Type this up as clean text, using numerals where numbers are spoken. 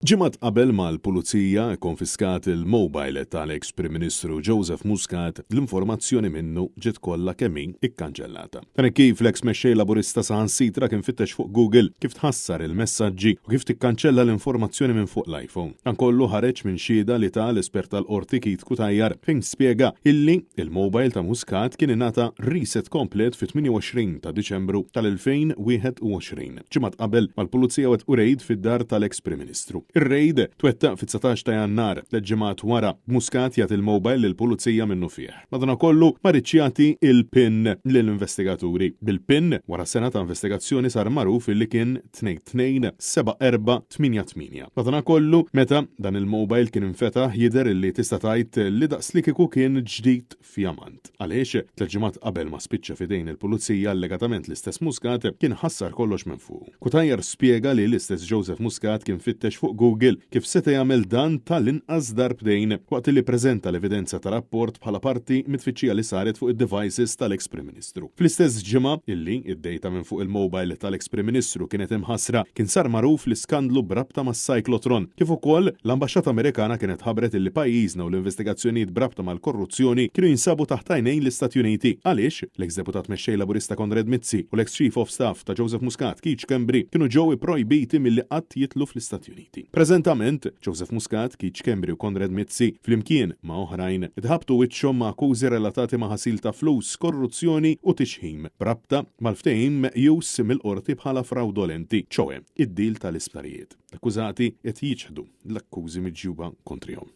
Ġimgħat qabel ma l-Pulizija kkonfiskat il-mobile tal-eks Prim Ministru Joseph Muscat, l-informazzjoni minnu ġiet kollha kemm hi kkanċellata. Dan hekk kif l-eks Mexxej Laburista saħansitra kien fittex fuq Google kif tħassar il-messaġġi u kif tikkanċella l-informazzjoni minn fuq l-iPhone. Dan kollu ħareġ minn xhieda li ta l-espert tal-Qorti Keith Cutajar fejn spjega illi il-mobile ta' Muscat kien ingħata reset komplet fit-28 ta' Diċembru tal-2021. Ġimgħat qabel ma l-Pulizija wettqu rejd fid-dar tal-eks Prim Ministru. Ir-rejd twettaq fit-19 ta' Jannar, tliet ġimgħat wara, b'Muscat jagħti l-mobile lill-Pulizija minnufih. Madankollu, ma riedx jagħti l-PIN lill-investigaturi. Bil-PIN, wara sena ta' investigazzjoni sar magħruf illi kien 227488. Madankollu, meta dan il-mobile kien infetaħ jidher illi tista' tgħid li daqslikieku kien ġdid fjamant. Għaliex, tliet ġimgħat qabel ma spiċċa f'idejn il-Pulizija allegatament l-istess Muscat kien ħassar kollox minn fuqu. Cutajar spjega li l-istess Joseph Muscat kien fittex fuq Google kif seta' jagħmel dan tal-inqas darbtejn waqt li ppreżenta l-evidenza ta' rapport bħala parti mit-tfittxija li saret fuq id-devices tal-eks Prim Ministru. Fl-istess ġimgħa illi id-data minn fuq il-mobile tal-eks Prim Ministru kienet imħassra kien sar magħruf l-iskandlu b'rabta mas-cyclotron kif ukoll l-Ambaxxata Amerikana kienet ħabbret illi pajjiżna u l-investigazzjonijiet b'rabta mal-korruzzjoni kienu jinsabu taħt għajnejn l-Istati Uniti. Għaliex, l-eks Deputat Mexxej Laburista Konrad Mizzi u l-eks Chief of Staff ta' Joseph Muscat Keith Schembri kienu ġew ipprojbiti milli qatt jidħlu fl-Istati Uniti. Preżentament, Joseph Muscat, Keith Schembri u Konrad Mizzi, flimkien ma' oħrajn, qed iħabbtu wiċċhom ma' akkużi relatati ma' ħasil ta' flus, korruzzjoni u tixħim b'rabta mal-ftehim meqjus mill-Qorti bħala frawdolenti, ċoe, id-deal tal-isptarijiet. L-akkużati qed jiċħdu l-akkużi miġjuba kontrihom.